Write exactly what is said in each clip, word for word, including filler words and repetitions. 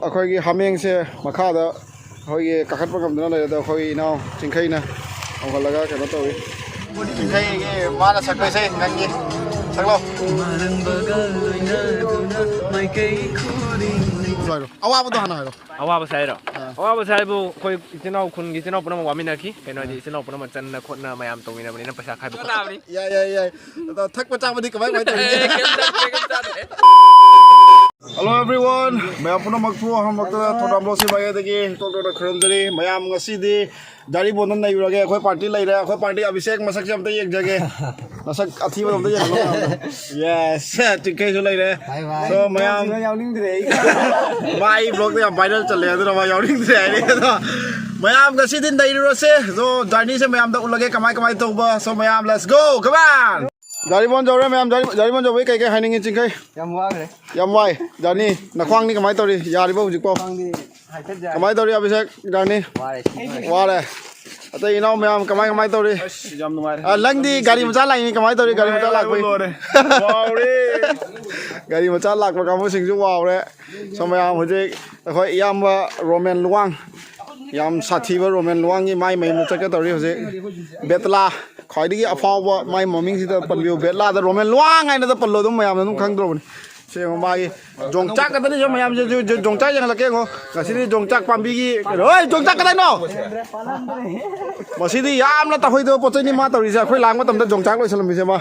ꯑꯩꯈꯣꯏꯒꯤ ꯍꯥꯃꯦꯡꯁꯦ ꯃꯈꯥꯗ ꯑꯩꯈꯣꯏꯒꯤ ꯀꯥꯈꯠꯄ ꯉꯝꯗꯅ ꯂꯩꯔꯦ꯫ ꯑꯗꯣ ꯑꯩꯈꯣꯏ ꯏꯅꯥꯎ ꯆꯤꯡꯈꯩꯅ ꯍꯧꯒꯠꯂꯒ ꯀꯩꯅꯣ ꯇꯧꯏ꯫ ꯆꯤꯡꯈꯩꯒꯤ ꯃꯥꯅ ꯁꯛꯄ ꯏꯁꯩ ꯅꯪꯒꯤ ꯁꯛꯂꯣ꯫ ꯑꯋꯥꯕꯗꯣ ꯍꯥꯟꯅ ꯍꯥꯏꯔꯣ꯫ ꯑꯋꯥꯕꯁꯦ ꯍꯥꯏꯔꯣ? ꯑꯥ꯫ ꯑꯋꯥꯕꯁꯦ ꯍꯥꯏꯕꯨ ꯑꯩꯈꯣꯏ ꯏꯆꯤꯟ ꯏꯅꯥꯎ, ꯈꯨꯟꯒꯤ ꯏꯆꯤꯟ ꯏꯅꯥꯎ ꯄꯨꯝꯅꯃꯛ ꯋꯥꯃꯤꯟꯅꯈꯤ꯫ ꯀꯩꯅꯣ ꯍꯥꯏꯗꯤ, ꯏꯆꯤꯟ ꯏꯅꯥꯎ ꯄꯨꯝꯅꯃꯛ ꯆꯟꯅ ꯈꯣꯠꯅ ꯃꯌꯥꯝ ꯇꯧꯃꯤꯟꯅꯕꯅꯤꯅ ꯄꯩꯁꯥ ꯈꯥꯏꯕ ꯈꯣꯠꯄ꯫ ꯌꯥꯏ, ꯌꯥꯏ, ꯌꯥꯏ꯫ ꯑꯗꯣ ꯊꯛꯄ ꯆꯥꯕꯗꯤ ꯀꯃꯥꯏ, ꯀꯃꯥꯏ ꯇꯧꯔꯤꯒꯦ? ꯑꯦ, ꯀꯩꯝ ꯆꯥꯗꯦ, ꯀꯩꯝ ꯆꯥꯗꯦ꯫ Hello everyone, ꯃꯌꯥꯝ ꯄꯨꯝꯅꯃꯛꯄꯨ ꯑꯍꯥꯟꯕꯃꯛꯇꯗ ꯊꯧꯗꯥꯝ ꯂꯣꯁꯤ ꯃꯥꯏꯀꯩꯗꯒꯤ ꯏꯇꯣꯛ ꯇꯣꯛꯅ ꯈꯨꯔꯨꯝꯖꯔꯤ꯫ ꯃꯌꯥꯝ ꯉꯁꯤꯗꯤ ꯗꯥꯔꯤꯕꯣꯟꯗ ꯅꯩꯔꯨꯔꯒꯦ꯫ ꯑꯩꯈꯣꯏ ꯄꯥꯔꯇꯤ ꯂꯩꯔꯦ꯫ ꯑꯩꯈꯣꯏ ꯄꯥꯔꯇꯤ ꯑꯕꯤꯁꯦꯛ ꯃꯁꯛꯁꯦ ꯑꯝꯇ ꯌꯦꯡꯖꯒꯦ꯫ ꯃꯁꯛ ꯑꯊꯤꯕꯗꯣ ꯑꯝꯇ ꯌꯦꯡꯍꯜꯂꯣ꯫ Yes, ꯆꯤꯡꯈꯩꯁꯨ ꯂꯩꯔꯦ꯫ Bye bye. So, ꯃꯌꯥꯝ ꯌꯥꯎꯅꯤꯡꯗ꯭ꯔꯦ ꯑꯩ꯫ ꯃꯥ ꯑꯩ vlogꯇ ꯌꯥꯝ viral ꯆꯠꯂꯦ, ꯑꯗꯨꯅ ꯃꯥ ꯌꯥꯎꯅꯤꯡꯗ꯭ꯔꯦ ꯍꯥꯏꯔꯦ꯫ ꯑꯗꯣ ꯃꯌꯥꯝ ꯉꯁꯤꯗꯤ ꯅꯩꯔꯨꯔꯁꯦ꯫ So, journeyꯁꯦ ꯃꯌꯥꯝꯗ ꯎꯠꯂꯒꯦ ꯀꯃꯥꯏ ꯀꯃꯥꯏ ꯇꯧꯕ꯫ So, ꯃꯌꯥꯝ let's go, come on! Jiribam ꯌꯧꯔꯦ ꯃꯌꯥꯝ꯫ ꯖꯥꯔꯤ-, ꯖꯥꯔꯤꯕꯣꯟ ꯌꯧꯕꯩ ꯀꯩ ꯀꯩ ꯍꯥꯏꯅꯤꯡꯉꯤ ꯆꯤꯡꯈꯩ? ꯌꯥꯝ ꯋꯥꯈ꯭ꯔꯦ꯫ ꯌꯥꯝ ꯋꯥꯏ꯫ ꯖꯥꯔꯅꯤ, ꯅꯈ꯭ꯋꯥꯡꯗꯤ ꯀꯃꯥꯏ ꯇꯧꯔꯤ? ꯌꯥꯔꯤꯕꯣ ꯍꯧꯖꯤꯛꯄꯣ? ꯈ꯭ꯋꯥꯡꯗꯤ ꯍꯥꯏꯐꯦꯠ ꯌꯥꯔꯦ꯫ ꯀꯃꯥꯏ ꯇꯧꯔꯤ ꯑꯕꯤꯁꯦꯛ, ꯖꯥꯔꯅꯤ? ꯋꯥꯔꯦ, ꯊꯤ ꯋꯥꯔꯦ꯫ ꯋꯥꯔꯦ꯫ ꯑꯇꯩ ꯏꯅꯥꯎ ꯃꯌꯥꯝ ꯀꯃꯥꯏ ꯀꯃꯥꯏ ꯇꯧꯔꯤ? ꯑꯁ, ꯌꯥꯝ ꯅꯨꯡꯉꯥꯏꯔꯦ꯫ ꯑ, ꯅꯪꯗꯤ ꯒꯥꯔꯤ ꯃꯆꯥ ꯂꯥꯛꯏꯅꯤ, ꯀꯃꯥꯏ ꯇꯧꯔꯤ? ꯒꯥꯔꯤ ꯃꯆꯥ ꯅꯨꯡꯉꯥꯏꯔꯦ, ꯂꯥꯛꯄꯩ? ꯂꯣꯏꯔꯦ꯫ ꯋꯥꯎꯔꯦ꯫ ꯒꯥꯔꯤ ꯃꯆꯥ ꯂꯥꯛꯄ ꯀꯥꯡꯕꯨꯁꯤꯡꯁꯨ ꯋꯥꯎꯔꯦ꯫ ꯁꯣꯝ ꯃꯌꯥꯝ ꯍꯧꯖꯤꯛ ꯑꯩꯈꯣꯏ ꯏꯌꯥꯝꯕ ꯔꯣꯃꯦꯟ ꯂꯨꯋꯥꯡ, ꯌꯥꯝ ꯁꯥꯊꯤꯕ ꯔꯣꯃꯦꯟ ꯂꯨꯋꯥꯡꯒꯤ ꯃꯥꯏ ꯃꯌꯨꯝꯗ ꯆꯠꯀꯦ ꯇꯧꯔꯤ ꯍꯧꯖꯤꯛ꯫ ꯕꯦꯇꯂꯥ, ꯈ꯭ꯋꯥꯏꯗꯒꯤ ꯑꯐꯥꯎꯕ, ꯃꯥꯏ ꯃꯃꯤꯡꯁꯤꯗ ꯄꯟꯕꯤꯌꯨ, ꯕꯦꯇꯂꯥꯗ ꯔꯣꯃꯦꯟ ꯂꯨꯋꯥꯡ ꯍꯥꯏꯅꯗ ꯄꯜꯂꯣ, ꯑꯗꯨꯝ ꯃꯌꯥꯝꯅ ꯑꯗꯨꯝ ꯈꯪꯗ꯭ꯔꯕꯅꯤ꯫ ꯁꯤ ꯌꯦꯡꯉꯣ, ꯃꯥꯒꯤ ꯖꯣꯡꯆꯥꯛ ꯈꯛꯇꯅꯤ ꯁꯤ ꯃꯌꯥꯝꯁꯦ, ꯖꯣ-, ꯖꯣ-, ꯖꯣꯡꯆꯥꯛ ꯌꯦꯡꯍꯜꯂꯛꯀꯦ ꯌꯦꯡꯉꯣ꯫ ꯉꯁꯤꯗꯤ ꯖꯣꯡꯆꯥꯛ ꯄꯥꯝꯕꯤꯒꯤ, ꯍꯣꯏ, ꯖꯣꯡꯆꯥꯛ ꯀꯗꯥꯏꯅꯣ? ꯃꯁꯤꯗꯤ ꯌꯥꯝꯅ ꯇꯧꯍꯩꯗꯕ ꯄꯣꯠ ꯆꯩꯅꯤ ꯃꯥ ꯇꯧꯔꯤꯁꯦ꯫ ꯑꯩꯈꯣꯏ ꯂꯥꯛ ꯃꯇꯝꯗ ꯖꯣꯡꯆꯥꯛ ꯂꯣꯏꯁꯤꯜꯂꯝꯃꯤꯁꯦ ꯃꯥ꯫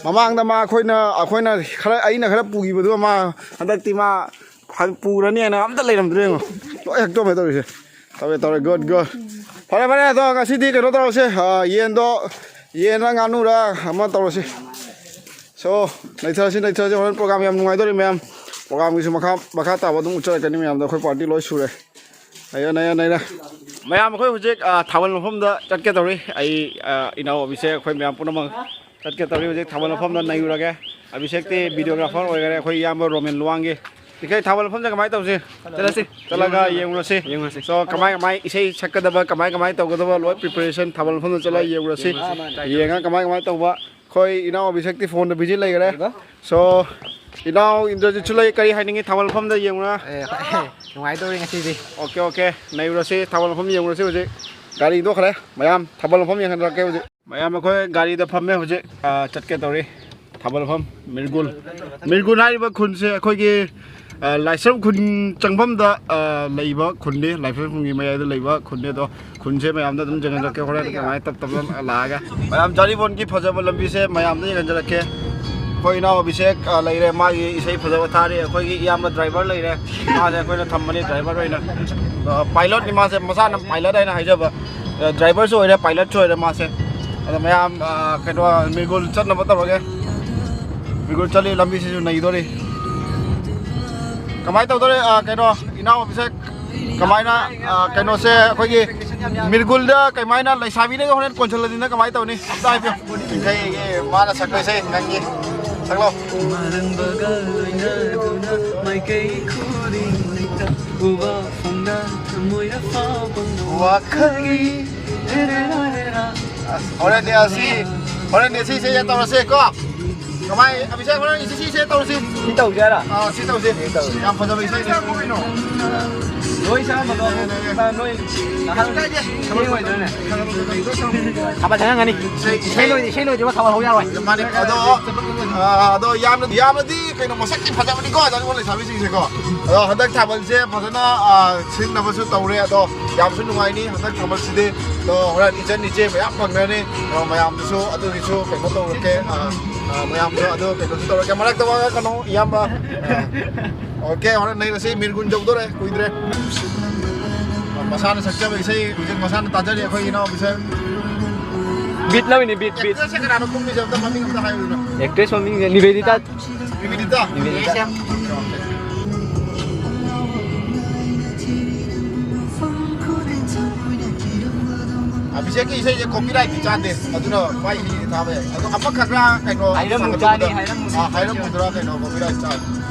ꯃꯃꯥꯡꯗ ꯃꯥ ꯑꯩꯈꯣꯏꯅ, ꯑꯩꯈꯣꯏꯅ ꯈꯔ, ꯑꯩꯅ ꯈꯔ ꯄꯨꯈꯤꯕꯗꯨ ꯃꯥ ꯍꯟꯗꯛꯇꯤ ꯃꯥ ꯐ-, ꯄꯨꯔꯅꯤ ꯍꯥꯏꯅ ꯑꯝꯇ ꯂꯩꯔꯝꯗ꯭ꯔꯦ ꯌꯦꯡꯉꯣ꯫ ꯂꯣꯏ ꯍꯦꯛꯇꯣꯛꯑꯝꯃꯦ ꯇꯧꯔꯤꯁꯦ꯫ ꯇꯧꯔꯦ, ꯇꯧꯔꯦ, good, good꯫ ꯐꯔꯦ, ꯐꯔꯦ, ꯑꯗꯣ ꯉꯁꯤꯗꯤ ꯀꯩꯅꯣ ꯇꯧꯔꯁꯦ, ꯑ, ꯌꯦꯟꯗꯣ, ꯌꯦꯟꯔ ꯉꯥꯅꯨꯔ ꯑꯃ ꯇꯧꯔꯁꯤ꯫ So, ꯅꯩꯊꯔꯁꯤ, ꯅꯩꯊꯔꯁꯤ꯫ ꯍꯣꯔꯦꯟ program ꯌꯥꯝ ꯅꯨꯡꯉꯥꯏꯗꯧꯔꯤ ꯃꯌꯥꯝ꯫ Programꯒꯤꯁꯨ ꯃꯈꯥ, ꯃꯈꯥ ꯇꯥꯕ ꯑꯗꯨꯝ ꯎꯠꯆꯔꯛꯀꯅꯤ ꯃꯌꯥꯝꯗ꯫ ꯑꯩꯈꯣꯏ party ꯂꯣꯏ ꯁꯨꯔꯦ꯫ ꯅꯩꯔꯦ, ꯅꯩꯔꯦ, ꯅꯩꯔꯦ꯫ ꯃꯌꯥꯝ, ꯑꯩꯈꯣꯏ ꯍꯧꯖꯤꯛ, ꯑ, ꯊꯥꯕꯜ ꯃꯐꯝꯗ ꯆꯠꯀꯦ ꯇꯧꯔꯤ꯫ ꯑꯩ, ꯑ, ꯏꯅꯥꯎ ꯑꯕꯤꯁꯦꯛ, ꯑꯩꯈꯣꯏ ꯃꯌꯥꯝ ꯄꯨꯝꯅꯃꯛ ꯆꯠꯀꯦ ꯇꯧꯔꯤ꯫ ꯍꯧꯖꯤꯛ ꯊꯥꯕꯜ ꯃꯐꯝꯗ ꯅꯩꯔꯨꯔꯒꯦ꯫ ꯑꯕꯤꯁꯦꯛꯇꯤ videographer ꯑꯣꯏꯈꯔꯦ, ꯑꯩꯈꯣꯏ ꯏꯌꯥꯝꯕ ꯔꯣꯃꯦꯟ ꯂꯨꯋꯥꯡꯒꯤ꯫ ꯆꯤꯡꯈꯩ, ꯊꯥꯕꯜ ꯃꯐꯝꯗ ꯀꯃꯥꯏꯅ ꯇꯧꯁꯤ? ꯆꯠꯂꯁꯤ꯫ ꯆꯠꯂꯒ ꯌꯦꯡꯉꯨꯔꯁꯤ꯫ ꯌꯦꯡꯉꯨꯔꯁꯤ꯫ So, ꯀꯃꯥꯏ, ꯀꯃꯥꯏ ꯏꯁꯩ ꯁꯛꯀꯗꯕ, ꯀꯃꯥꯏ, ꯀꯃꯥꯏ ꯇꯧꯒꯗꯕ, ꯂꯣꯏ preparation ꯊꯥꯕꯜ ꯃꯐꯝꯗ ꯆꯠꯂꯒ ꯌꯦꯡꯉꯨꯔꯁꯤ꯫ ꯌꯦꯡꯉꯨꯔꯁꯤ꯫ ꯌꯦꯡꯉꯒ ꯀꯃꯥꯏ, ꯀꯃꯥꯏ ꯇꯧꯕ꯫ ꯑꯩꯈꯣꯏ ꯏꯅꯥꯎ ꯑꯕꯤꯁꯦꯛꯇꯤ phoneꯗ busy ꯂꯩꯈꯔꯦ꯫ ꯀꯩꯕ? So, ꯏꯅꯥꯎ ꯏꯟꯗ꯭ꯔꯖꯤꯠꯁꯨ ꯂꯩ, ꯀꯔꯤ ꯍꯥꯏꯅꯤꯡꯉꯤ ꯊꯥꯕꯜ ꯃꯐꯝꯗ ꯌꯦꯡꯉꯨꯔ? ꯑꯦ, ꯅꯨꯡꯉꯥꯏꯗꯧꯔꯤ ꯉꯁꯤꯗꯤ꯫ ꯑꯣꯀꯦ, ꯑꯣꯀꯦ, ꯅꯩꯔꯨꯔꯁꯤ, ꯊꯥꯕꯜ ꯃꯐꯝ ꯌꯦꯡꯉꯨꯔꯁꯤ ꯍꯧꯖꯤꯛ꯫ ꯒꯥꯔꯤ ꯏꯟꯊꯣꯛꯈ꯭ꯔꯦ, ꯃꯌꯥꯝ ꯊꯥꯕꯜ ꯃꯐꯝ ꯌꯦꯡꯍꯟꯂꯛꯀꯦ ꯍꯧꯖꯤꯛ꯫ ꯃꯌꯥꯝ ꯑꯩꯈꯣꯏ ꯒꯥꯔꯤꯗ ꯐꯝꯃꯦ ꯍꯧꯖꯤꯛ, ꯑ, ꯆꯠꯀꯦ ꯇꯧꯔꯤ ꯊꯥꯕꯜ ꯃꯐꯝ ꯃꯤꯔꯒꯨꯜ꯫ ꯃꯤꯔꯒꯨꯜ ꯍꯥꯏꯔꯤꯕ ꯈꯨꯟꯁꯦ ꯑꯩꯈꯣꯏꯒꯤ, ꯑ, ꯂꯥꯏꯁ꯭ꯔꯝ ꯈꯨꯟ ꯆꯪꯐꯝꯗ, ꯑ, ꯂꯩꯕ ꯈꯨꯟꯅꯤ, ꯂꯥꯏꯁ꯭ꯔꯝ ꯈꯨꯟꯒꯤ ꯃꯌꯥꯏꯗ ꯂꯩꯕ ꯈꯨꯟꯅꯤ꯫ ꯑꯗꯣ ꯈꯨꯟꯁꯦ ꯃꯌꯥꯝꯗ ꯑꯗꯨꯝ ꯌꯦꯡꯍꯟꯖꯔꯛꯀꯦ ꯍꯣꯔꯦꯟ ꯀꯃꯥꯏꯅ ꯇꯞ ꯇꯞꯅ ꯂꯥꯛꯑꯒ꯫ ꯃꯌꯥꯝ ꯖꯥꯔꯤꯕꯣꯟꯒꯤ ꯐꯖꯕ ꯂꯝꯕꯤꯁꯦ ꯃꯌꯥꯝꯗ ꯌꯦꯡꯍꯟꯖꯔꯛꯀꯦ꯫ ꯑꯩꯈꯣꯏ ꯏꯅꯥꯎ ꯑꯕꯤꯁꯦꯛ, ꯑ, ꯂꯩꯔꯦ, ꯃꯥꯒꯤ ꯏꯁꯩ ꯐꯖꯕ ꯊꯥꯔꯤ꯫ ꯑꯩꯈꯣꯏꯒꯤ ꯏꯌꯥꯝꯕ ꯗ꯭ꯔꯥꯏꯚꯔ ꯂꯩꯔꯦ, ꯃꯥꯁꯦ ꯑꯩꯈꯣꯏꯅ ꯊꯝꯕꯅꯤ ꯗ꯭ꯔꯥꯏꯚꯔ ꯑꯣꯏꯅ꯫ ꯑ, ꯄꯥꯏꯂꯠꯅꯤ ꯃꯥꯁꯦ, ꯃꯁꯥꯅ ꯄꯥꯏꯂꯠ ꯍꯥꯏꯅ ꯍꯥꯏꯖꯕ꯫ ꯑ, ꯗ꯭ꯔꯥꯏꯚꯔꯁꯨ ꯑꯣꯏꯔꯦ, ꯄꯥꯏꯂꯠꯁꯨ ꯑꯣꯏꯔꯦ ꯃꯥꯁꯦ꯫ ꯑꯗ ꯃꯌꯥꯝ, ꯑ, ꯀꯩꯅꯣ, ꯃꯤꯔꯒꯨꯜ ꯆꯠꯅꯕ ꯇꯧꯔꯒꯦ꯫ ꯃꯤꯔꯒꯨꯜ ꯆꯠꯂꯤ, ꯂꯝꯕꯤꯁꯤꯁꯨ ꯅꯩꯗꯣꯔꯤ꯫ ꯀꯃꯥꯏꯅ ꯇꯧꯗꯣꯔꯤ, ꯑ, ꯀꯩꯅꯣ, ꯏꯅꯥꯎ ꯑꯕꯤꯁꯦꯛ? ꯀꯃꯥꯏꯅ, ꯑ, ꯀꯩꯅꯣꯁꯦ ꯑꯩꯈꯣꯏꯒꯤ ꯃꯤꯔꯒꯨꯜꯗ ꯀꯃꯥꯏꯅ ꯂꯩꯁꯥꯕꯤꯅꯒ ꯍꯣꯔꯦꯟ ꯀꯣꯟꯁꯤꯜꯂꯗꯤꯅ ꯀꯃꯥꯏꯅ ꯇꯧꯅꯤ? ꯑꯝꯇ ꯍꯥꯏꯕꯤꯌꯨ꯫ ꯏꯁꯩꯒꯤ ꯃꯥꯅ ꯁꯛꯄ ꯏꯁꯩ ꯅꯪꯒꯤ ꯁꯛꯂꯣ꯫ ꯃꯥꯂꯪꯕꯒ ꯂꯣꯏꯅꯗꯨꯅ ꯃꯥꯏꯀꯩ ꯈꯨꯗꯤꯡꯗ ꯎꯕ ꯐꯪꯗ ꯊꯃꯣꯏꯗ ꯐꯥꯎꯕ ꯋꯥꯈꯜꯒꯤ ꯑꯁ, ꯍꯣꯔꯦꯟꯗꯤ ꯑꯁꯤ, ꯍꯣꯔꯦꯟꯗꯤ ꯁꯤꯁꯦ ꯇꯧꯔꯁꯦ ꯀꯣ꯫ ꯀꯃꯥꯏ, ꯑꯕꯤꯁꯦꯛ, ꯍꯣꯔꯦꯟ ꯁꯤ, ꯁꯤꯁꯦ ꯇꯧꯔꯁꯤ꯫ ꯁꯤ ꯇꯧꯁꯦ ꯍꯥꯏꯔꯣ? ꯑꯥ, ꯁꯤ ꯇꯧꯁꯦ꯫ ꯁꯤ ꯇꯧꯁꯦ꯫ ꯌꯥꯝ ꯐꯖꯕ ꯏꯁꯩꯅꯦ꯫ ꯂꯣꯏ ꯆꯥꯔꯝꯃꯒ ꯅꯣꯏ ꯅꯍꯥꯟ ꯊꯦꯡꯉꯣꯏꯗ꯭ꯔꯅꯦ? ꯊꯥꯕꯜ ꯆꯪꯉꯝꯒꯅꯤ꯫ ꯏꯁꯩ, ꯏꯁꯩ ꯂꯣꯏꯗꯤ, ꯏꯁꯩ ꯂꯣꯏꯗ꯭ꯔꯤꯕ ꯊꯥꯕꯜ ꯍꯧ ꯌꯥꯔꯣꯏ꯫ ꯃꯥꯅꯦ, ꯑꯗꯣ, ꯑꯥ, ꯑꯗꯣ ꯌꯥꯝꯅ, ꯌꯥꯝꯅꯗꯤ ꯀꯩꯅꯣ ꯃꯁꯛꯇꯤ ꯐꯖꯕꯅꯤꯀꯣ, ꯖꯥꯔꯤꯕꯣꯟ ꯂꯩꯁꯥꯕꯤꯁꯤꯡꯁꯦꯀꯣ꯫ ꯑꯗꯣ ꯍꯟꯗꯛ ꯊꯥꯕꯜꯁꯦ ꯐꯖꯅ, ꯑꯥ, ꯁꯤꯟꯅꯕꯁꯨ ꯇꯧꯔꯦ꯫ ꯑꯗꯣ ꯌꯥꯝꯁꯨ ꯅꯨꯡꯉꯥꯏꯅꯤ ꯍꯟꯗꯛ ꯊꯥꯕꯜꯁꯤꯗꯤ꯫ ꯑꯗꯣ ꯍꯣꯔꯦꯟ ꯏꯆꯟ ꯏꯆꯦ ꯃꯌꯥꯝ ꯐꯪꯒꯅꯤ꯫ ꯑꯗꯣ ꯃꯌꯥꯝꯗꯨꯁꯨ ꯑꯗꯨꯒꯤꯁꯨ ꯀꯩꯅꯣ ꯇꯧꯔꯛꯀꯦ꯫ ꯑꯥ, ꯑꯥ, ꯃꯌꯥꯝꯁꯨ ꯑꯗꯨ ꯀꯩꯅꯣꯁꯨ ꯇꯧꯔꯛꯀꯦ꯫ ꯃꯔꯛꯇ ꯋꯥ ꯀꯩꯅꯣ ꯏꯌꯥꯝꯕ꯫ ꯑꯥ, ꯑꯣꯀꯦ, ꯍꯣꯔꯦꯟ ꯅꯩꯔꯁꯤ꯫ ꯃꯤꯔꯒꯨꯟ ꯌꯧꯗꯣꯔꯦ, ꯀꯨꯏꯗ꯭ꯔꯦ꯫ ꯑꯥ, ꯃꯁꯥꯅ ꯁꯛꯆꯕ ꯏꯁꯩ ꯍꯧꯖꯤꯛ ꯃꯁꯥꯅ ꯇꯥꯖꯔꯤ ꯑꯩꯈꯣꯏ ꯏꯅꯥꯎ ꯏꯁꯩ꯫ ꯕꯤꯠ ꯂꯧꯔꯤꯅꯦ, ꯕꯤꯠ, ꯕꯤꯠ꯫ ꯑꯦꯛꯇ꯭ꯔꯦꯁꯁꯦ ꯀꯅꯥꯅꯣ ꯀꯨꯝꯃꯤꯁꯦ? ꯑꯝꯇ ꯃꯃꯤꯡ ꯑꯝꯇ ꯍꯥꯏꯌꯨꯗꯅ꯫ ꯑꯦꯛꯇ꯭ꯔꯦꯁ ꯃꯃꯤꯡꯁꯦ ꯅꯤꯕꯦꯗꯤꯇꯥ꯫ ꯅꯤꯕꯦꯗꯤꯇꯥ꯫ ꯅꯤꯕꯦꯗꯤꯇꯥ꯫ Okay, okay. ꯑꯕꯤꯁꯦꯛꯀꯤ ꯏꯁꯩꯁꯦ ꯀꯣꯄꯤꯔꯥꯏꯠꯇꯤ ꯆꯥꯗꯦ, ꯑꯗꯨꯅ ꯃꯥꯏ ꯏꯁꯩꯗꯤ ꯊꯥꯕ ꯌꯥꯏ꯫ ꯑꯗꯣ ꯑꯃꯈꯛꯅ ꯀꯩꯅꯣ ꯍꯥꯏꯔꯝꯃꯨ ꯁꯥꯒꯠꯄꯗ, ꯆꯥꯅꯤ, ꯍꯥꯏꯔꯝꯃꯨ ꯑꯥ, ꯆꯥꯅꯤ꯫ ꯍꯥꯏꯔꯝꯃꯨꯗꯨꯔꯥ ꯀꯩꯅꯣ ꯀꯣꯄꯤꯔꯥꯏꯠ ꯆꯥꯗꯦ꯫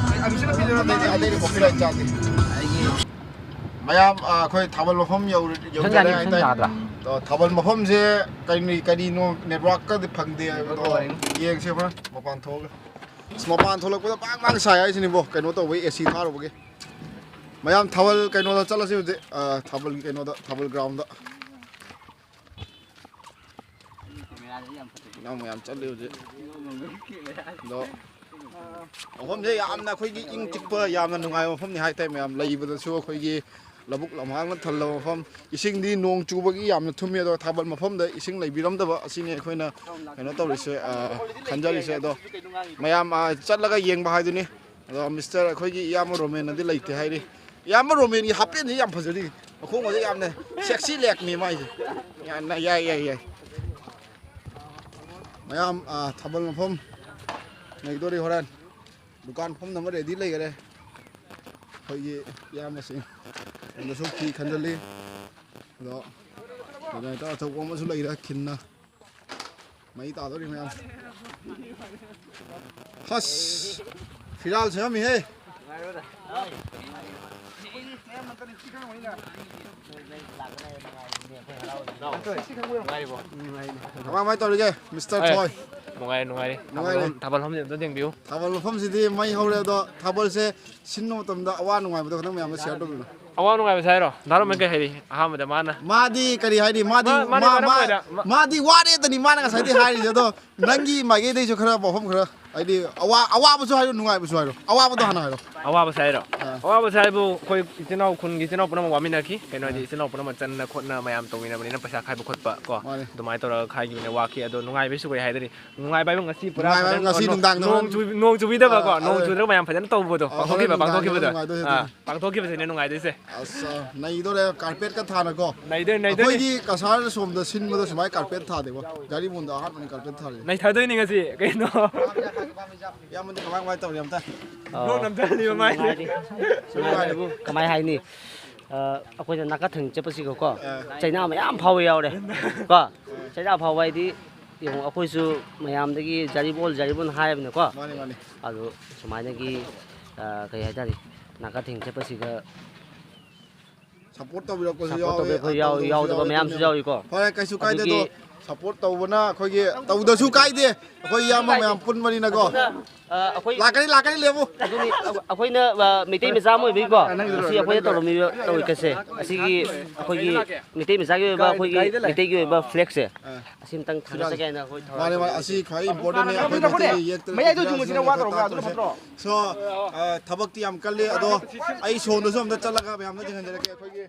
ꯑꯕꯤꯁꯦꯛꯅ ꯄꯤꯖꯔꯣ꯫ ꯑꯇꯩꯗꯤ, ꯑꯇꯩꯗꯤ ꯀꯣꯄꯤꯔꯥꯏꯠ ꯆꯥꯗꯦ꯫ ꯃꯌꯥꯝ, ꯑꯥ, ꯑꯩꯈꯣꯏ ꯊꯥꯕꯜ ꯃꯐꯝ ꯌꯧꯔ-, ꯌꯧꯖꯔꯦ ꯍꯥꯏꯇꯥꯔꯦ꯫ ꯑꯗꯣ ꯊꯥꯕꯜ ꯃꯐꯝꯁꯦ ꯀꯔꯤ, ꯀꯔꯤꯅꯣ ꯅꯦꯠꯋꯥꯛꯀꯗꯤ ꯐꯪꯗꯦ, ꯑꯗꯣ ꯌꯦꯡꯁꯦ ꯍꯣꯔꯦꯟ ꯃꯄꯥꯟ ꯊꯣꯛꯑꯒ꯫ ꯑꯁ, ꯃꯄꯥꯟ ꯊꯣꯛꯂꯛꯄꯗ ꯕꯥꯡ ꯕꯥꯡ ꯁꯥꯏ ꯍꯥꯏꯁꯤꯅꯤꯕꯣ, ꯀꯩꯅꯣ ꯇꯧꯕꯒꯤ, ꯑꯦ ꯁꯤ ꯊꯥꯔꯨꯕꯒꯤ꯫ ꯃꯌꯥꯝ ꯊꯥꯕꯜ ꯀꯩꯅꯣꯗ ꯆꯠꯂꯁꯤ ꯍꯧꯖꯤꯛ, ꯑ, ꯊꯥꯕꯜꯒꯤ ꯀꯩꯅꯣꯗ, ꯊꯥꯕꯜ ꯒ꯭ꯔꯥꯎꯟꯗ꯫ ꯏꯅꯥꯎ ꯃꯌꯥꯝ ꯆꯠꯂꯤ ꯍꯧꯖꯤꯛ꯫ ꯑꯗꯣ ꯃꯐꯝꯁꯦ ꯌꯥꯝꯅ ꯑꯩꯈꯣꯏꯒꯤ ꯏꯪ ꯆꯤꯛꯄ, ꯌꯥꯝꯅ ꯅꯨꯡꯉꯥꯏꯕ ꯃꯐꯝꯅꯤ ꯍꯥꯏꯇꯥꯔꯦ ꯃꯌꯥꯝ꯫ ꯂꯩꯕꯗꯁꯨ ꯑꯩꯈꯣꯏꯒꯤ ꯂꯧꯕꯨꯛ ꯂꯝꯍꯥꯡꯅ ꯊꯜꯂꯕ ꯃꯐꯝ꯫ ꯏꯁꯤꯡꯗꯤ ꯅꯣꯡ ꯆꯨꯕꯒꯤ ꯌꯥꯝꯅ ꯊꯨꯝꯃꯤ, ꯑꯗꯣ ꯊꯥꯕꯜ ꯃꯐꯝꯗ ꯏꯁꯤꯡ ꯂꯩꯕꯤꯔꯝꯗꯕ ꯑꯁꯤꯅꯤ ꯑꯩꯈꯣꯏꯅ ꯀꯩꯅꯣ ꯇꯧꯔꯤꯁꯦ, ꯑ, ꯈꯟꯖꯔꯤꯁꯦ꯫ ꯑꯗꯣ ꯃꯌꯥꯝ, ꯑ, ꯆꯠꯂꯒ ꯌꯦꯡꯕ ꯍꯥꯏꯗꯨꯅꯤ꯫ ꯑꯗꯣ ꯃꯤꯁꯇꯔ ꯑꯩꯈꯣꯏꯒꯤ ꯏꯌꯥꯝꯕ ꯔꯣꯃꯦꯟꯅꯗꯤ ꯂꯩꯇꯦ ꯍꯥꯏꯔꯤ꯫ ꯏꯌꯥꯝꯕ ꯔꯣꯃꯦꯟꯒꯤ ꯍꯥꯄꯦꯟꯁꯤ ꯌꯥꯝ ꯐꯖꯔꯤ꯫ ꯃꯈꯣꯡꯒꯁꯦ ꯌꯥꯝꯅ sexy ꯂꯦꯛꯅꯤ ꯃꯥꯏꯁꯦ꯫ ꯌꯥꯝꯅ ꯌꯥꯏ, ꯌꯥꯏ, ꯌꯥꯏ꯫ ꯃꯌꯥꯝ, ꯑ, ꯊꯥꯕꯜ ꯃꯐꯝ ꯂꯩꯗꯣꯔꯤ ꯍꯣꯔꯦꯟ꯫ ꯗꯨꯀꯥꯟ ꯐꯝꯅꯕ ready ꯂꯩꯈꯔꯦ ꯑꯩꯈꯣꯏꯒꯤ ꯏꯌꯥꯝꯕꯁꯤꯡ꯫ ꯑꯗꯁꯨ ꯐꯤ ꯈꯟꯖꯜꯂꯤ꯫ ꯑꯗꯣ generator ꯑꯆꯧꯕ ꯑꯃꯁꯨ ꯂꯩꯔꯦ ꯈꯤꯟꯅ꯫ ꯃꯩ ꯇꯥꯗꯧꯔꯤ ꯃꯌꯥꯝ꯫ ꯍꯁ! ꯐꯤꯔꯥꯜ ꯁꯦꯝꯃꯝꯃꯤꯍꯦ꯫ ꯀꯃꯥꯏ ꯀꯃꯥꯏ ꯇꯧꯔꯤꯒꯦ, ꯃꯤꯁꯇꯔ ꯑꯦ, ꯊꯣꯏ? ꯅꯨꯡꯉꯥꯏꯔꯤ, ꯅꯨꯡꯉꯥꯏꯔꯤ꯫ ꯅꯨꯡꯉꯥꯏꯔꯤ꯫ ꯊꯥꯕꯜ ꯃꯐꯝꯁꯦ ꯑꯝꯇ ꯌꯦꯡꯕꯤꯌꯨ꯫ ꯊꯥꯕꯜ ꯃꯐꯝꯁꯤꯗꯤ ꯃꯩ ꯍꯧꯔꯦ, ꯑꯗꯣ ꯊꯥꯕꯜꯁꯦ ꯁꯤꯟꯕ ꯃꯇꯝꯗ ꯑꯋꯥ ꯅꯨꯡꯉꯥꯏꯕꯗꯣ ꯈꯤꯇꯪ ꯃꯌꯥꯝꯗ share ꯇꯧꯕꯤꯌꯨ꯫ ꯑꯋꯥ ꯅꯨꯡꯉꯥꯏꯕꯁꯦ ꯍꯥꯏꯔꯣ? ꯗꯥ ꯔꯣꯃꯦꯟ ꯀꯩ ꯍꯥꯏꯔꯤ? ꯑꯍꯥꯟꯕꯗ ꯃꯥꯅ ꯃꯥꯗꯤ ꯀꯔꯤ ꯍꯥꯏꯅꯤ? ꯃꯥꯗꯤ ꯃꯥ-, ꯃꯥꯗꯤ ꯃꯥ-, ꯃꯔꯝ ꯃꯥ-, ꯑꯣꯏꯔ-, ꯃꯥ-, ꯃꯥꯗꯤ ꯋꯥꯔꯦꯗꯅꯤ ꯃꯥꯅ ꯉꯁꯥꯏꯗꯩ ꯍꯥꯏꯔꯤꯁꯦ꯫ ꯑꯗꯣ ꯅꯪꯒꯤ ꯃꯥꯏꯀꯩꯗꯩꯁꯨ ꯈꯔ ꯋꯥꯐꯝ ꯈꯔ, ꯍꯥꯏꯗꯤ ꯑꯋꯥ-, ꯑꯋꯥꯕꯁꯨ ꯍꯥꯏꯔꯣ, ꯅꯨꯡꯉꯥꯏꯕꯁꯨ ꯍꯥꯏꯔꯣ꯫ ꯑꯋꯥꯕꯗꯣ ꯍꯥꯟꯅ ꯍꯥꯏꯔꯣ꯫ ꯑꯋꯥꯕꯁꯦ ꯍꯥꯏꯔꯣ? ꯑꯥ꯫ ꯑꯋꯥꯕꯁꯦ ꯍꯥꯏꯕꯨ ꯑꯩꯈꯣꯏ ꯏꯆꯤꯟ ꯏꯅꯥꯎ, ꯈꯨꯟꯒꯤ ꯏꯆꯤꯟ ꯏꯅꯥꯎ ꯄꯨꯝꯅꯃꯛ ꯋꯥꯃꯤꯟꯅꯈꯤ꯫ ꯀꯩꯅꯣ ꯍꯥꯏꯗꯤ ꯑꯥ꯫ ꯏꯆꯤꯟ ꯏꯅꯥꯎ ꯄꯨꯝꯅꯃꯛ ꯆꯟꯅ ꯈꯣꯠꯅ ꯃꯌꯥꯝ ꯇꯧꯃꯤꯟꯅꯕꯅꯤꯅ ꯄꯩꯁꯥ ꯈꯥꯏꯕ ꯈꯣꯠꯄ ꯀꯣ, ꯃꯥꯅꯦ꯫ ꯑꯗꯨꯃꯥꯏꯅ ꯇꯧꯔꯒ ꯈꯥꯏꯈꯤꯕꯅꯤ, ꯋꯥꯈꯤ꯫ ꯑꯗꯣ ꯅꯨꯡꯉꯥꯏꯕꯁꯨ ꯀꯩ ꯍꯥꯏꯗꯣꯏꯅꯤ? ꯅꯨꯡꯉꯥꯏꯕ ꯍꯥꯏꯕ ꯉꯁꯤ ꯄꯨꯔꯥ ꯅꯨꯡꯉꯥꯏꯕ ꯍꯥꯏꯕ ꯐꯖꯅ ꯉꯁꯤ ꯅꯣꯡ-, ꯅꯨꯡꯗꯥꯡꯗ ꯅꯣꯡ ꯍꯣꯔꯦꯟ ꯆꯨ-, ꯅꯣꯡ ꯆꯨꯕꯤꯗꯕꯀꯣ, ꯑꯥ, ꯅꯣꯡ ꯑꯗꯨ ꯆꯨꯗ꯭ꯔꯒ ꯃꯌꯥꯝ ꯐꯖꯅ ꯇꯧꯕꯗꯣ, ꯑꯥ, ꯍꯣꯔꯦꯟ ꯄꯥꯡꯊꯣꯛꯈꯤꯕ, ꯅꯨꯡꯗꯥꯡꯗ ꯄꯥꯡꯊꯣꯛꯈꯤꯕꯗꯣ꯫ ꯅꯨꯡꯉꯥꯏꯗꯣꯏꯁꯦ ꯑꯥ, ꯑꯗꯨꯅꯤ꯫ ꯄꯥꯡꯊꯣꯛꯈꯤꯕꯁꯤꯅꯦ ꯅꯨꯡꯉꯥꯏꯗꯣꯏꯁꯦ꯫ ꯑꯁ, ꯅꯩꯗꯣꯔꯦ, carpetꯀ ꯊꯥꯅꯀꯣ꯫ ꯅꯩꯗꯣꯏꯅꯤ, ꯅꯩꯗꯣꯏꯅꯤ꯫ ꯑꯩꯈꯣꯏꯒꯤ ꯀꯁꯥꯔ ꯁꯣꯝꯗ ꯁꯤꯟꯕꯗ ꯁꯨꯃꯥꯏꯅ carpet ꯊꯥꯗꯦꯀꯣ꯫ ꯖꯥꯔꯤꯕꯣꯟꯗ ꯑꯍꯥꯟꯕꯅꯤ carpet ꯊꯥꯔꯤꯁꯦ꯫ ꯅꯩꯊꯗꯣꯏꯅꯤ ꯉꯁꯤ, ꯀꯩꯅꯣ꯫ ꯏꯌꯥꯝꯕꯗꯤ ꯀꯃꯥꯏ ꯀꯃꯥꯏ ꯇꯧꯔꯤ ꯑꯝꯇ? ꯑꯥ, ꯅꯣꯡ ꯅꯝꯊꯍꯜꯂꯤꯕ ꯃꯥꯏꯁꯦ꯫ ꯅꯨꯡꯉꯥꯏꯔꯤ꯫ ꯅꯨꯡꯉꯥꯏꯔꯤꯕꯣ? ꯀꯃꯥꯏ ꯍꯥꯏꯅꯤ? ꯑ, ꯑꯩꯈꯣꯏꯅ ꯅꯥꯀꯊꯪ ꯆꯠꯄꯁꯤꯒꯀꯣ, ꯑ꯫ ꯆꯩꯅꯥ ꯃꯌꯥꯝ ꯐꯥꯎꯕ ꯌꯥꯎꯔꯦ꯫ ꯀꯣ? ꯆꯩꯅꯥ ꯐꯥꯎꯕ ꯍꯥꯏꯗꯤ, ꯌꯦꯡꯉꯣ, ꯑꯩꯈꯣꯏꯁꯨ ꯃꯌꯥꯝꯗꯒꯤ ꯖꯥꯔꯤꯕꯣꯜ, ꯖꯥꯔꯤꯕꯣꯜ ꯍꯥꯏꯕꯅꯤꯀꯣ꯫ ꯃꯥꯅꯤ, ꯃꯥꯅꯤ꯫ ꯑꯗꯨ ꯁꯨꯃꯥꯏꯅꯒꯤ, ꯑ, ꯀꯩ ꯍꯥꯏꯇꯥꯔꯦ, ꯅꯥꯀꯊꯦꯡ ꯆꯠꯄꯁꯤꯒ support ꯇꯧꯕꯤꯔꯛꯄꯁꯨ support ꯌꯥꯎꯋꯦ, ꯇꯧꯕꯤꯔꯛꯄ ꯌꯥꯎ-, ꯇꯧꯗꯕꯁꯨ ꯌꯥꯎꯗꯕ ꯌꯥꯎꯋꯦ, ꯃꯌꯥꯝꯁꯨ ꯑꯗꯨꯅꯦꯕ꯫ ꯌꯥꯎꯏꯀꯣ꯫ ꯐꯔꯦ, ꯀꯩꯁꯨ ꯀꯥꯏꯗꯦ, ꯑꯗꯨꯒꯤ ꯑꯗꯣ ꯁꯄꯣꯔꯠ ꯇꯧꯕꯅ ꯑꯩꯈꯣꯏꯒꯤ ꯇꯧꯗꯁꯨ ꯀꯥꯏꯗꯦ, ꯑꯩꯈꯣꯏ ꯏꯌꯥꯝꯕ ꯃꯌꯥꯝ ꯄꯨꯟꯕꯅꯤꯅꯀꯣ꯫ ꯑ, ꯑꯩꯈꯣꯏ ꯂꯥꯛꯀꯅꯤ, ꯂꯥꯛꯀꯅꯤ, ꯂꯦꯞꯄꯨ꯫ ꯑꯗꯨꯅꯤ, ꯑꯩꯈꯣꯏꯅ, ꯑ, ꯃꯩꯇꯩ ꯃꯆꯥ ꯑꯃ ꯑꯣꯏꯕꯒꯤꯀꯣ, ꯉꯁꯤ ꯑꯩꯈꯣꯏꯅ ꯇꯧꯔꯝꯃꯤꯕ ꯇꯧꯔꯤꯀꯁꯦ, ꯑꯁꯤꯒꯤ ꯑꯩꯈꯣꯏꯒꯤ ꯃꯩꯇꯩ ꯃꯆꯥꯒꯤ ꯑꯣꯏꯕ, ꯑꯩꯈꯣꯏꯒꯤ ꯃꯩꯇꯩꯒꯤ ꯑꯣꯏꯕ ꯐ꯭ꯂꯦꯛꯁꯦ, ꯑ꯫ ꯑꯁꯤ ꯑꯝꯇꯪ ꯊꯥꯡꯒꯠꯆꯒꯦ ꯍꯥꯏꯅ ꯑꯩꯈꯣꯏ ꯊꯧꯔꯥꯡ ꯃꯥꯅꯦ, ꯃꯥꯅꯦ, ꯇꯧꯖꯕꯅꯤ꯫ ꯑꯁꯤ ꯈ꯭ꯋꯥꯏ ꯏꯝꯄꯣꯔꯇꯦꯟꯅꯦ꯫ ꯑꯩꯈꯣꯏ ꯃꯩꯇꯩꯒꯤ ꯌꯦꯛꯇ ꯃꯌꯥꯏꯗ ꯏꯇꯤꯍꯥꯁ ꯆꯨꯝꯕꯁꯤꯅ ꯋꯥ ꯇꯧꯔꯒ ꯇꯧꯔꯁꯦ꯫ ꯇꯧꯔꯣ꯫ So, ꯑ, ꯊꯕꯛꯇꯤ ꯌꯥꯝ ꯀꯜꯂꯤ, ꯑꯗꯣ ꯑꯩ ꯁꯣꯝꯗꯁꯨ ꯑꯝꯇ ꯆꯠꯂꯒ ꯃꯌꯥꯝꯗ ꯊꯦꯡꯍꯟꯖꯔꯛꯀꯦ꯫ ꯑꯩꯈꯣꯏꯒꯤ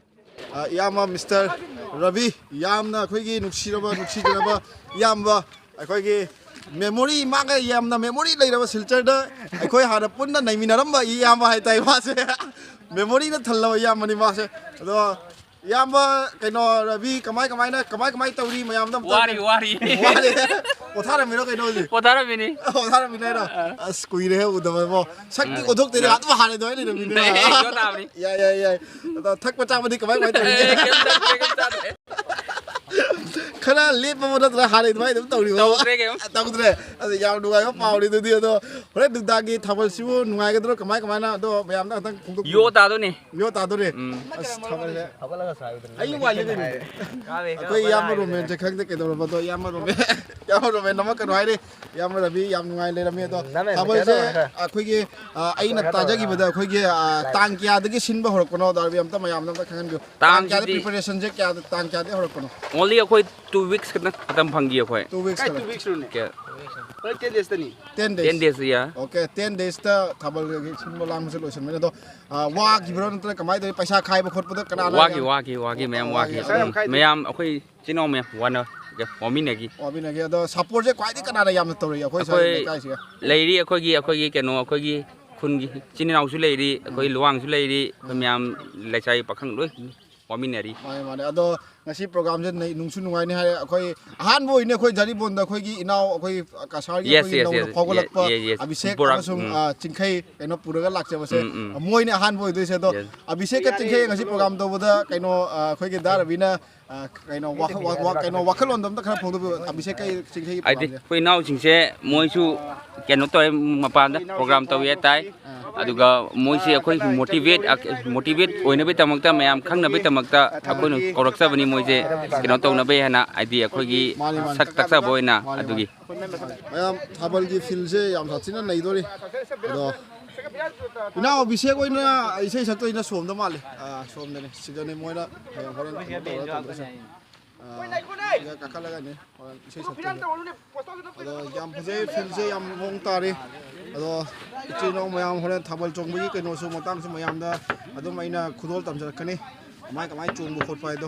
ꯑ, ꯏꯌꯥꯝꯕ ꯃꯤꯁꯇꯔ ꯔꯕꯤ, ꯌꯥꯝꯅ ꯑꯩꯈꯣꯏꯒꯤ ꯅꯨꯡꯁꯤꯔꯕ, ꯅꯨꯡꯁꯤꯖꯔꯕ ꯏꯌꯥꯝꯕ, ꯑꯩꯈꯣꯏꯒꯤ ꯃꯦꯃꯣꯔꯤ, ꯃꯥꯒ ꯌꯥꯝꯅ ꯃꯦꯃꯣꯔꯤ ꯂꯩꯔꯕ ꯁꯤꯜꯆꯔꯗ ꯑꯩꯈꯣꯏ ꯍꯥꯟꯅ ꯄꯨꯟꯅ ꯅꯩꯃꯤꯟꯅꯔꯝꯕ ꯏꯌꯥꯝꯕ ꯍꯥꯏꯇꯥꯔꯦ ꯃꯥꯁꯦ꯫ ꯃꯦꯃꯣꯔꯤꯅ ꯊꯜꯂꯕ ꯏꯌꯥꯝꯕꯅꯤ ꯃꯥꯁꯦ꯫ ꯑꯗꯣ ꯏꯌꯥꯝꯕ ꯀꯩꯅꯣ ꯔꯕꯤ, ꯀꯃꯥꯏ ꯀꯃꯥꯏꯅ, ꯀꯃꯥꯏ ꯀꯃꯥꯏ ꯇꯧꯔꯤ ꯃꯌꯥꯝꯗ ꯑꯝꯇ ꯋꯥꯔꯤ, ꯋꯥꯔꯤ꯫ ꯋꯥꯔꯤ꯫ ꯄꯣꯊꯥꯔꯝꯃꯤꯔꯣ ꯀꯩꯅꯣ ꯍꯧꯖꯤꯛ? ꯄꯣꯊꯥꯔꯝꯃꯤꯅꯤ꯫ ꯄꯣꯊꯥꯔꯝꯃꯤꯅꯦ ꯍꯥꯏꯔꯣ? ꯑ꯫ ꯑꯁ, ꯀꯨꯏꯔꯦꯍꯦ ꯎꯗꯕꯕꯣ꯫ ꯁꯛꯇꯤ ꯎꯝ꯫ ꯑꯣꯟꯊꯣꯛꯇꯦꯅꯦ, ꯑꯗꯨꯝ ꯍꯥꯟꯅ ꯑꯗꯨꯃꯥꯏꯅ ꯂꯩꯔꯝꯃꯤꯅꯦ꯫ ꯑꯦ, ꯌꯣ ꯇꯥꯕꯅꯤ꯫ ꯌꯥꯏ, ꯌꯥꯏ, ꯌꯥꯏ꯫ ꯑꯗꯣ ꯊꯛꯄ ꯆꯥꯕꯗꯤ ꯀꯃꯥꯏ ꯀꯃꯥꯏ ꯇꯧꯔꯤꯒꯦ? ꯑꯦ, ꯀꯩꯝ ꯆꯥꯗꯦ, ꯀꯩꯝ ꯆꯥꯗꯦ꯫ ꯈꯔ ꯂꯦꯞꯄꯕ ꯅꯠꯇ꯭ꯔꯒ ꯍꯥꯟꯅꯩ ꯑꯗꯨꯃꯥꯏꯅ ꯑꯗꯨꯝ ꯇꯧꯔꯤꯕꯣ? ꯇꯧꯗ꯭ꯔꯦ ꯀꯩꯝ꯫ ꯇꯧꯗ꯭ꯔꯦ꯫ ꯑꯗꯣ ꯌꯥꯝ ꯅꯨꯡꯉꯥꯏꯕ ꯄꯥꯎꯅꯤ ꯑꯗꯨꯗꯤ꯫ ꯑꯗꯣ ꯍꯣꯔꯦꯟ ꯅꯨꯡꯗꯥꯡꯒꯤ ꯊꯥꯕꯜꯁꯤꯕꯨ ꯅꯨꯡꯉꯥꯏꯒꯗ꯭ꯔꯣ? ꯀꯃꯥꯏ ꯀꯃꯥꯏꯅ? ꯑꯗꯣ ꯃꯌꯥꯝꯗ ꯑꯝꯇꯪ ꯐꯣꯡꯗꯣꯛꯄꯤꯌꯨ꯫ ꯌꯣ ꯇꯥꯗꯣꯏꯅꯤ꯫ ꯌꯣ ꯇꯥꯗꯣꯔꯤ꯫ ꯎꯝ꯫ ꯑꯁ, ꯊꯥꯕꯜꯁꯦ꯫ ꯑꯩ ꯋꯥꯏꯌꯦ ꯀꯩꯅꯣ꯫ ꯑꯩꯈꯣꯏ ꯏꯌꯥꯝꯕ ꯔꯣꯃꯦꯟꯁꯦ ꯈꯪꯗꯦ ꯀꯩꯗꯧꯔꯕ, ꯑꯗꯣ ꯏꯌꯥꯝꯕ ꯔꯣꯃꯦꯟ, ꯏꯌꯥꯝꯕ ꯔꯣꯃꯦꯟ ꯅꯃꯛ ꯀꯩꯅꯣ ꯍꯥꯏꯔꯤ꯫ ꯏꯌꯥꯝꯕ ꯔꯕꯤ ꯌꯥꯝ ꯅꯨꯡꯉꯥꯏ ꯂꯩꯔꯝꯃꯤ꯫ ꯑꯗꯣ ꯎꯝ, ꯅꯃꯦ, ꯊꯥꯕꯜꯁꯦ ꯅꯃꯦ, ꯅꯃꯦ꯫ ꯑꯩꯈꯣꯏꯒꯤ, ꯑ, ꯑꯩꯅ ꯇꯥꯖꯈꯤꯕꯗ ꯑꯩꯈꯣꯏꯒꯤ, ꯑ, ꯇꯥꯡ ꯀꯌꯥꯗꯒꯤ ꯁꯤꯟꯕ ꯍꯧꯔꯛꯄꯅꯣ? ꯑꯗꯣ ꯔꯕꯤ ꯑꯝꯇ ꯃꯌꯥꯝꯗ ꯑꯝꯇ ꯈꯪꯍꯟꯕꯤꯌꯨ꯫ ꯇꯥꯡ ꯀꯌꯥꯗ ꯇꯥꯡꯁꯤꯗꯤ preparation ꯁꯦ ꯀꯌꯥꯗ, ꯇꯥꯡ ꯀꯌꯥꯗꯒꯤ ꯍꯧꯔꯛꯄꯅꯣ? Only ꯑꯩꯈꯣꯏ two weeks ꯈꯛꯇꯪ ꯃꯇꯝ ꯐꯪꯈꯤ ꯑꯩꯈꯣꯏ꯫ Two weeks ꯀꯥꯏ ꯈꯛꯇꯪ꯫ Two weeks ꯔꯣꯅꯦ? ꯀꯌꯥ? ꯍꯣꯏ, ten days ꯇꯅꯤ꯫ Ten days꯫ Ten days, yeah꯫ Okay, ten days ꯇ ꯊꯥꯕꯜꯒꯤ ꯁꯤꯟꯕ ꯂꯥꯡꯕꯁꯦ ꯂꯣꯏꯁꯤꯟꯕꯅꯤ꯫ ꯑꯗꯣ, ꯑ, ꯋꯥꯈꯤꯕ꯭ꯔꯣ ꯅꯠꯇ꯭ꯔꯒ ꯀꯃꯥꯏꯅ ꯇꯧꯋꯤ? ꯄꯩꯁꯥ ꯈꯥꯏꯕ ꯈꯣꯠꯄꯗ ꯀꯅꯥꯅ ꯋꯥꯈꯤ, ꯌꯥꯝ ꯋꯥꯈꯤ, ꯋꯥꯈꯤ, ꯃꯌꯥꯝ ꯋꯥꯈꯤ꯫ ꯋꯥꯈꯤ꯫ ꯎꯝ, ꯃꯌꯥꯝ ꯑꯩꯈꯣꯏ ꯏꯆꯤꯟ ꯏꯅꯥꯎ ꯃꯌꯥꯝ ꯋꯥꯅ ꯋꯥꯃꯤꯟꯅꯈꯤ꯫ ꯋꯥꯃꯤꯟꯅꯈꯤ꯫ ꯑꯗꯣ supportꯁꯦ ꯈ꯭ꯋꯥꯏꯗꯒꯤ ꯀꯅꯥꯅ ꯌꯥꯝꯅ ꯇꯧꯔꯛꯏ ꯑꯩꯈꯣꯏ ꯁ꯭ꯋꯥꯏ ꯑꯩꯈꯣꯏ ꯂꯩꯀꯥꯏꯁꯤꯒ? ꯂꯩꯔꯤ ꯑꯩꯈꯣꯏꯒꯤ, ꯑꯩꯈꯣꯏꯒꯤ ꯀꯩꯅꯣ, ꯑꯩꯈꯣꯏꯒꯤ ꯈꯨꯟꯒꯤ ꯏꯆꯤꯟ ꯏꯅꯥꯎꯁꯨ ꯂꯩꯔꯤ, ꯑꯩꯈꯣꯏ ꯎꯝ꯫ ꯂꯨꯋꯥꯡꯁꯨ ꯂꯩꯔꯤ, ꯑꯩꯈꯣꯏ ꯎꯝ꯫ ꯃꯌꯥꯝ ꯂꯩꯁꯥꯕꯤ ꯄꯥꯈꯪ ꯂꯣꯏ ꯋꯥꯃꯤꯟꯅꯔꯤ꯫ ꯃꯥꯅꯦ, ꯃꯥꯅꯦ꯫ ꯑꯗꯣ ꯉꯁꯤ programꯁꯦ ꯅꯩ-, ꯅꯨꯡꯁꯨ ꯅꯨꯡꯉꯥꯏꯅꯤ ꯍꯥꯏ꯫ ꯑꯩꯈꯣꯏ ꯑꯍꯥꯟꯕ ꯑꯣꯏꯅꯤ ꯑꯩꯈꯣꯏ ꯖꯥꯔꯤꯕꯣꯟꯗ ꯑꯩꯈꯣꯏꯒꯤ ꯏꯅꯥꯎ ꯑꯩꯈꯣꯏ ꯀꯁꯥꯔꯒꯤ Yes, ꯑꯩꯈꯣꯏꯒꯤ yes, ꯅꯧꯅ yes, ꯐꯥꯎꯒꯠꯂꯛꯄ yes, yes, yes꯫ Abhishek ꯕꯣꯔꯥꯛ, ꯑꯃꯁꯨꯡ, ꯎꯝ꯫ ꯑ, ꯆꯤꯡꯈꯩ ꯀꯩꯅꯣ ꯄꯨꯔꯒ ꯂꯥꯛꯆꯕꯁꯦ꯫ ꯎꯝ, ꯎꯝ꯫ ꯃꯣꯏꯅ ꯑꯍꯥꯟꯕ ꯑꯣꯏꯗꯣꯏꯁꯦ꯫ ꯑꯗꯣ Yes꯫ ꯑꯕꯤꯁꯦꯛꯀ ꯆꯤꯡꯈꯩ ꯉꯁꯤ program ꯇꯧꯕꯗ ꯀꯩꯅꯣ, ꯑ, ꯑꯩꯈꯣꯏꯒꯤ ꯗꯥ ꯔꯕꯤꯅ, ꯑ, ꯀꯩꯅꯣ ꯋꯥꯈꯜ-, ꯋꯥ-, ꯋꯥ-, ꯀꯩꯅꯣ ꯋꯥꯈꯜꯂꯣꯟꯗꯣ ꯑꯝꯇ ꯈꯔ ꯐꯣꯡꯗꯣꯛꯄꯤꯌꯨ꯫ ꯑꯕꯤꯁꯦꯛꯀ ꯆꯤꯡꯈꯩꯒꯤ ꯍꯥꯏꯗꯤ programꯁꯦ꯫ ꯑꯩꯈꯣꯏ ꯏꯅꯥꯎꯁꯤꯡꯁꯦ ꯃꯣꯏꯁꯨ ꯀꯩꯅꯣ ꯇꯧꯋꯦ, ꯃꯄꯥꯟꯗ program ꯇꯧꯋꯦ ꯇꯥꯏ꯫ ꯑꯥ꯫ ꯑꯗꯨꯒ ꯃꯣꯏꯁꯦ ꯑꯩꯈꯣꯏ motivate, motivate ꯑꯣꯏꯅꯕꯒꯤꯗꯃꯛꯇ, ꯃꯌꯥꯝ ꯈꯪꯅꯕꯒꯤꯗꯃꯛꯇ ꯑꯩꯈꯣꯏꯅ ꯀꯧꯔꯛꯆꯕꯅꯤ꯫ ꯃꯣꯏꯁꯦ ꯀꯩꯅꯣ ꯇꯧꯅꯕ ꯍꯥꯏꯅ, ꯍꯥꯏꯗꯤ ꯑꯩꯈꯣꯏꯒꯤ ꯃꯥꯅꯤ, ꯃꯥꯅꯤ꯫ ꯁꯛ ꯇꯥꯛꯆꯕ ꯑꯣꯏꯅ꯫ ꯃꯥꯅꯤ, ꯑꯗꯨꯒꯤ ꯃꯥꯅꯤ꯫ ꯃꯌꯥꯝ ꯊꯥꯕꯜꯒꯤ ꯐꯤꯜꯁꯦ ꯌꯥꯝ ꯁꯥꯊꯤꯅ ꯅꯩꯗꯣꯔꯤ꯫ ꯑꯗꯣ ꯏꯅꯥꯎ ꯑꯕꯤꯁꯦꯛ ꯑꯣꯏꯅ ꯏꯁꯩ ꯁꯛꯇꯣꯏꯅ ꯁꯣꯝꯗ ꯃꯥꯜꯂꯦ꯫ ꯑꯥ, ꯁꯣꯝꯗꯅꯦ꯫ ꯁꯤꯗꯅꯦ ꯃꯣꯏꯅ ꯍꯌꯦꯡ ꯍꯣꯔꯦꯟ ꯀꯩꯅꯣ ꯇꯧꯔꯒ ꯇꯧꯗꯣꯏꯁꯦ꯫ ꯑꯥ, ꯁꯤꯗ ꯀꯥꯈꯠꯂꯒꯅꯦ ꯍꯣꯔꯦꯟ ꯏꯁꯩ ꯁꯛꯇꯣꯏꯅꯦ꯫ ꯑꯗꯣ ꯌꯥꯝ ꯐꯖꯩ, ꯐꯤꯜꯁꯦ ꯌꯥꯝ ꯃꯑꯣꯡ ꯇꯥꯔꯤ꯫ ꯑꯗꯣ ꯏꯆꯤꯜ ꯏꯅꯥꯎ ꯃꯌꯥꯝ ꯍꯣꯔꯦꯟ ꯊꯥꯕꯜ ꯆꯣꯡꯕꯒꯤ ꯀꯩꯅꯣꯁꯨ ꯃꯇꯥꯡꯁꯨ ꯃꯌꯥꯝꯗ ꯑꯗꯨꯝ ꯑꯩꯅ ꯈꯨꯗꯣꯜ ꯇꯝꯖꯔꯛꯀꯅꯤ꯫ ꯀꯃꯥꯏ ꯀꯃꯥꯏ ꯆꯣꯡꯕ ꯈꯣꯠꯄ ꯍꯥꯏꯗꯣ꯫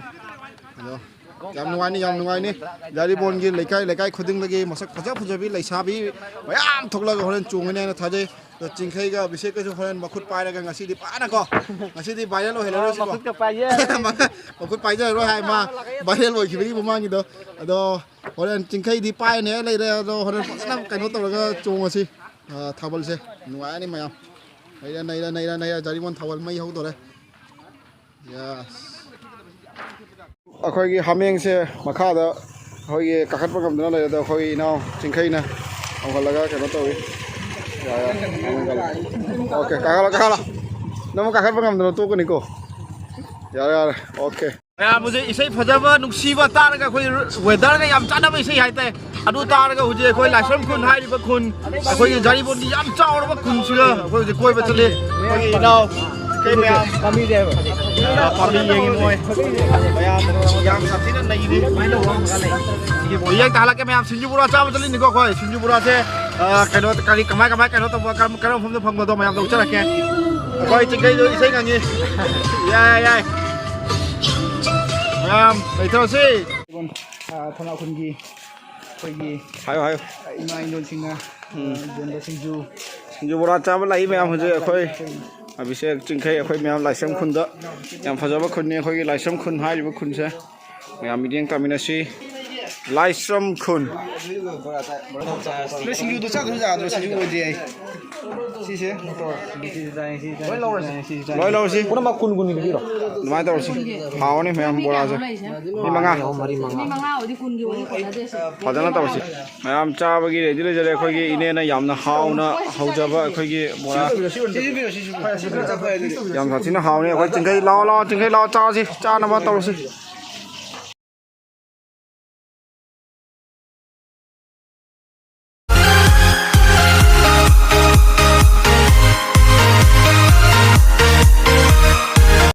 ꯑꯗꯣ ꯌꯥꯝ ꯅꯨꯡꯉꯥꯏꯅꯤ, ꯌꯥꯝ ꯅꯨꯡꯉꯥꯏꯅꯤ꯫ ꯌꯥꯔꯤꯕꯣꯟꯒꯤ ꯂꯩꯀꯥꯏ, ꯂꯩꯀꯥꯏ ꯈꯨꯗꯤꯡꯗꯒꯤ ꯃꯁꯛ ꯐꯖ ꯐꯖꯕꯤ ꯂꯩꯁꯥꯕꯤ ꯃꯌꯥꯝ ꯊꯣꯛꯂꯛꯑꯒ ꯍꯣꯔꯦꯟ ꯆꯣꯡꯒꯅꯤ ꯍꯥꯏꯅ ꯊꯥꯖꯩ꯫ ꯑꯗꯣ ꯆꯤꯡꯈꯩꯒ ꯑꯕꯤꯁꯦꯛꯀꯁꯨ ꯍꯣꯔꯦꯟ ꯃꯈꯨꯠ ꯄꯥꯏꯔꯒ ꯉꯁꯤꯗꯤ ꯐꯖꯅꯀꯣ, ꯉꯁꯤꯗꯤ ꯚꯥꯏꯔꯦꯜ ꯑꯣꯏꯍꯜꯂꯔꯣꯏꯁꯤꯀꯣ꯫ ꯃꯈꯨꯠꯀ ꯄꯥꯏꯖꯔ-, ꯃꯈꯨꯠ ꯄꯥꯏꯖꯔꯔꯣꯏ ꯍꯥꯏ ꯃꯥ ꯚꯥꯏꯔꯦꯜ ꯑꯣꯏꯈꯤꯕꯒꯤ ꯃꯃꯥꯡꯒꯤꯗꯣ꯫ ꯑꯗꯣ ꯍꯣꯔꯦꯟ ꯆꯤꯡꯈꯩꯗꯤ ꯄꯥꯏꯅꯦ ꯂꯩꯔꯦ꯫ ꯑꯗꯣ ꯍꯣꯔꯦꯟ ꯐꯖꯅ ꯀꯩꯅꯣ ꯇꯧꯔꯒ ꯆꯣꯡꯉꯁꯤ꯫ ꯑ, ꯊꯥꯕꯜꯁꯦ ꯅꯨꯡꯉꯥꯏꯔꯅꯤ ꯃꯌꯥꯝ꯫ ꯅꯩꯔꯦ, ꯅꯩꯔꯦ, ꯅꯩꯔꯦ, ꯅꯩꯔꯦ꯫ ꯖꯥꯔꯤꯃꯣꯟ ꯊꯥꯕꯜ ꯃꯩ ꯍꯧꯗꯣꯔꯦ꯫ Yes꯫ ꯑꯩꯈꯣꯏꯒꯤ ꯍꯥꯃꯦꯡꯁꯦ ꯃꯈꯥꯗ ꯑꯩꯈꯣꯏꯒꯤ ꯀꯥꯈꯠꯄ ꯉꯝꯗꯅ ꯂꯩꯔꯦ꯫ ꯑꯗꯣ ꯑꯩꯈꯣꯏ ꯏꯅꯥꯎ ꯆꯤꯡꯈꯩꯅ ꯊꯣꯡꯒꯠꯂꯒ ꯀꯩꯅꯣ ꯇꯧꯏ꯫ ꯌꯥꯔꯦ, ꯌꯥꯔꯦ꯫ OK, ꯀꯥꯈꯠꯂꯣ, ꯀꯥꯈꯠꯂꯣ꯫ ꯅꯪ ꯀꯥꯈꯠꯄ ꯉꯝꯗꯅ ꯇꯣꯛꯀꯅꯤꯀꯣ꯫ ꯌꯥꯔꯦ, ꯌꯥꯔꯦ꯫ OK꯫ ꯃꯌꯥꯝ ꯍꯧꯖꯤꯛ ꯏꯁꯩ ꯐꯖꯕ, ꯅꯨꯡꯁꯤꯕ ꯇꯥꯔꯒ ꯑꯩꯈꯣꯏ weatherꯒ ꯌꯥꯝ ꯆꯥꯟꯅꯕ ꯏꯁꯩ ꯍꯥꯏꯇꯥꯔꯦ꯫ ꯑꯗꯨ ꯇꯥꯔꯒ ꯍꯧꯖꯤꯛ ꯑꯩꯈꯣꯏ ꯂꯥꯏꯁ꯭ꯔꯝ ꯈꯨꯟ ꯍꯥꯏꯔꯤꯕ ꯈꯨꯟ, ꯑꯩꯈꯣꯏꯒꯤ ꯖꯥꯔꯤꯕꯣꯟꯒꯤ ꯌꯥꯝ ꯆꯥꯎꯔꯕ ꯈꯨꯟꯁꯤꯗ ꯑꯩꯈꯣꯏ ꯍꯧꯖꯤꯛ ꯀꯣꯏꯕ ꯆꯠꯂꯤ꯫ ꯑꯩꯈꯣꯏꯒꯤ ꯏꯅꯥꯎ ꯀꯩ ꯃꯌꯥꯝ, ꯑ, ꯄꯥꯝꯕꯤ ꯌꯦꯡꯉꯤ ꯃꯣꯏ ꯃꯌꯥꯝ ꯌꯥꯝ ꯁꯥꯊꯤꯅ ꯅꯩꯔꯤ꯫ ꯌꯦꯡ ꯇꯥꯍꯜꯂꯛꯀꯦ ꯃꯌꯥꯝ꯫ ꯁꯤꯡꯖꯨ ꯕꯣꯔꯥ ꯆꯥꯕ ꯆꯠꯂꯤꯅꯤꯀꯣ ꯑꯩꯈꯣꯏ꯫ ꯁꯤꯡꯖꯨ ꯕꯣꯔꯥꯁꯦ, ꯑ, ꯀꯩꯅꯣ, ꯀꯔꯤ, ꯀꯃꯥꯏ, ꯀꯃꯥꯏ, ꯀꯩꯅꯣ ꯇꯧꯕ, ꯀꯔꯝ, ꯀꯔꯝꯕ ꯃꯐꯝꯗ ꯐꯪꯕꯗꯣ ꯃꯌꯥꯝ ꯂꯧꯖꯔꯛꯀꯦ꯫ ꯑꯩꯈꯣꯏ ꯆꯤꯡꯈꯩꯗꯨ ꯏꯁꯩ ꯉꯪꯉꯤ꯫ ꯌꯥꯏ, ꯌꯥꯏ꯫ ꯃꯌꯥꯝ ꯂꯩꯊꯔꯁꯤ꯫ ꯑ, ꯊꯣꯅꯥꯎ ꯈꯨꯟꯒꯤ ꯑꯩꯈꯣꯏꯒꯤ ꯍꯥꯏꯌꯣ, ꯍꯥꯏꯌꯣ꯫ ꯏꯃꯥ ꯏꯟꯗꯣꯟꯁꯤꯡꯅ, ꯎꯝ꯫ ꯑ, ꯌꯣꯟꯕ ꯁꯤꯡꯖꯨ꯫ ꯁꯤꯡꯖꯨ ꯕꯣꯔꯥ ꯆꯥꯕ ꯂꯥꯛꯏ ꯃꯌꯥꯝ ꯍꯧꯖꯤꯛ ꯑꯩꯈꯣꯏ ꯑꯕꯤꯁꯦꯛ ꯆꯤꯡꯈꯩ, ꯑꯩꯈꯣꯏ ꯃꯌꯥꯝ ꯂꯥꯏꯁ꯭ꯔꯝ ꯈꯨꯟꯗ꯫ ꯌꯥꯝ ꯐꯖꯕ ꯈꯨꯟꯅꯤ ꯑꯩꯈꯣꯏꯒꯤ ꯂꯥꯏꯁ꯭ꯔꯝ ꯈꯨꯟ ꯍꯥꯏꯔꯤꯕ ꯈꯨꯟꯁꯦ꯫ ꯃꯌꯥꯝ ꯃꯤꯠꯌꯦꯡ ꯇꯥꯃꯤꯟꯅꯁꯤ꯫ ꯂꯥꯏꯁ꯭ꯔꯝ ꯈꯨꯟ꯫ ꯅꯣꯏ ꯁꯤꯡꯖꯨꯗꯣ ꯆꯥꯗ꯭ꯔꯁꯨ ꯌꯥꯗ꯭ꯔꯣ? ꯁꯤꯡꯖꯨ ꯑꯣꯏꯗꯦ ꯑꯩ꯫ ꯁꯤꯁꯦ ꯃꯣꯇꯣꯔ꯫ ꯂꯣꯏ ꯂꯧꯔꯁꯤ꯫ ꯂꯣꯏ ꯂꯧꯔꯁꯤ꯫ ꯄꯨꯝꯅꯃꯛ ꯀꯨꯟ ꯀꯨꯟꯒꯤ ꯄꯤꯕꯤꯔꯣ꯫ ꯑꯗꯨꯃꯥꯏꯅ ꯇꯧꯔꯁꯤ꯫ ꯍꯥꯎꯅꯤ ꯃꯌꯥꯝ ꯕꯣꯔꯥꯁꯦ꯫ ꯃꯤ ꯃꯉꯥ꯫ ꯃꯔꯤ ꯃꯉꯥ꯫ ꯃꯤ ꯃꯉꯥ ꯑꯣꯏꯗꯤ ꯀꯨꯟꯒꯤ ꯑꯣꯏꯗꯤ ꯀꯣꯟꯅꯗꯦ꯫ ꯐꯖꯅ ꯇꯧꯔꯁꯤ꯫ ꯃꯌꯥꯝ ꯆꯥꯕꯒꯤ ready ꯂꯩꯖꯔꯦ꯫ ꯑꯩꯈꯣꯏꯒꯤ ꯏꯅꯦꯅ ꯌꯥꯝꯅ ꯍꯥꯎꯅ ꯍꯧꯖꯕ ꯑꯩꯈꯣꯏꯒꯤ ꯕꯣꯔꯥ꯫ ꯁꯤꯁꯨ ꯄꯤꯔꯣ, ꯁꯤꯁꯨ ꯄꯤꯔꯣ꯫ ꯌꯥꯝ ꯁꯥꯊꯤꯅ ꯍꯥꯎꯅꯤ꯫ ꯑꯩꯈꯣꯏ ꯆꯤꯡꯈꯩ ꯂꯥꯛꯑꯣ, ꯂꯥꯛꯑꯣ, ꯆꯤꯡꯈꯩ ꯂꯥꯛꯑꯣ, ꯆꯥꯁꯤ, ꯆꯥꯅꯕ ꯇꯧꯔꯁꯤ꯫